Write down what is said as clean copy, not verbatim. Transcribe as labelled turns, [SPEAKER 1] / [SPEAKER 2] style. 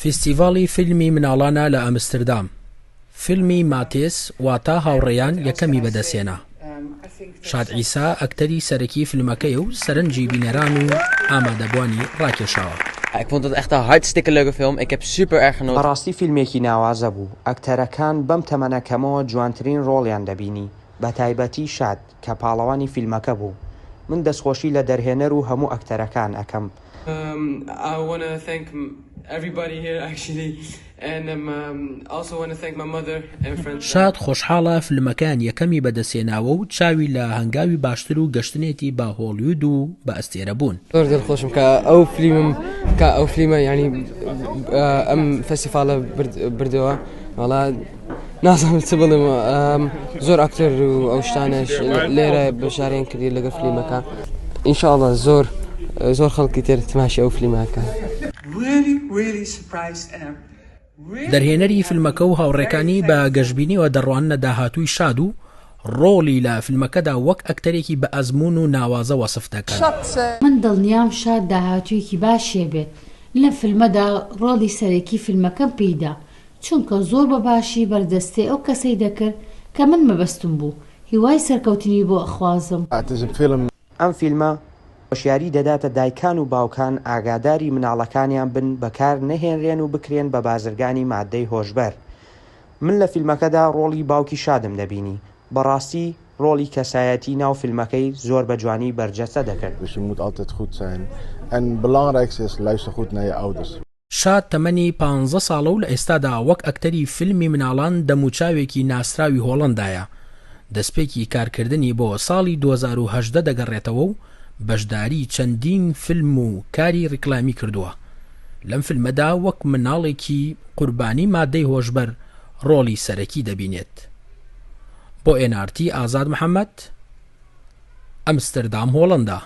[SPEAKER 1] فیستیڤاڵی فیلمی مناڵانە لە ئەمستردام، فیلمی ماتێس واتا هاوڕێیان یەکەمی بەدەستهێنا. شاد عیسا ئەکتەری سەرەکی فیلمەکەیە و سەرنجی بینەران و ئامادەبووانی ڕاکێشاوە.
[SPEAKER 2] Ik vond het echt een hartstikke leuke film. Ik heb super erg genoten.
[SPEAKER 3] بەڕاستی فیلمێکی ناوازە بوو، ئەکتەرەکان بەم تەمەنە کەمەوە جوانترین ڕۆڵیان دەبینی، بەتایبەتی شاد کە پاڵەوانی فیلمەکە بوو. من دەستخۆشی لە دەرهێنەر و هەموو ئەکتەرەکان ئەکەم.
[SPEAKER 1] شاد خۆشحاڵە فلمەکەیان یەکەمی بەدەستهێناوە و چاوی لە هەنگاوی باشتر و گەشتنێتی بە هۆڵیود و بە ئەستێرە بوون.
[SPEAKER 2] زۆر دڵخۆشم کە ئەو فلیمم کە ئەو فلیمە یانی ئەم فێستیڤاڵە بردەوە وەڵا نازانم چ بڵێم زۆر ئەکتەر و ئەو شتانەش لێرە بەشداریان کردی لەگەڵ فلیمەکە ئینشاءڵڵا زۆر زۆر خەڵکی تر تماشی ئەو فلیمەکە.
[SPEAKER 1] دەرهێنەری فیلمەکە و هاوڕێکانی بە گەشبینیەوە دەڕواننە داهاتووی شاد و ڕۆڵی لە فیلمەکەدا وەک ئەکتەرێکی بە ئەزموون و ناوازە وەسف دەکەن.
[SPEAKER 4] من دڵنیام شاد داهاتوویەکی باشی هەبێت، لەم فیلمەدا ڕۆڵی سەرەکی فیلمەکەم پێیدا، چونکە زۆر بە باشی بەرجەستەی ئەو کەسەی دەکرد کە من مەبەستم بوو، هیوای سەرکەوتنی بۆ ئەخوازم.
[SPEAKER 3] ئەم فیلمە هۆشیاری دەداتە دایکان و باوکان ئاگاداری مناڵەکانیان بن بەکار نەهێنرێن و بکرێن بە بازرگانی مادەی هۆشبەر من لە فیلمەکەدا ڕۆڵی باوکی شادم دەبینی بەڕاستی ڕۆڵی کەسایەتی ناو فیلمەکەی زۆر بە جوانی بەرجەستە دەکرد.
[SPEAKER 5] Dus je moet altijd goed zijn. En belangrijkste is, luister goed naar je ouders.
[SPEAKER 1] شاد تەمەنی پانزە ساڵە و لە ئێستادا وەک ئەکتەری فیلمی مناڵان دەموچاوێکی ناسراوی هۆڵەندایە، دەستپێکی کارکردنی بۆ ساڵی 2018 دەگەڕێتەوە و بەشداری چەندین فیلم و کاری ڕیکلامی کردووە، لەم فیلمەدا وەک مناڵێکی قوربانی مادەی هۆشبەر ڕۆڵی سەرەکی دەبینێت. بۆ ئێن ئار تی ئازاد محەمەد، ئەمستردام هۆڵەندا.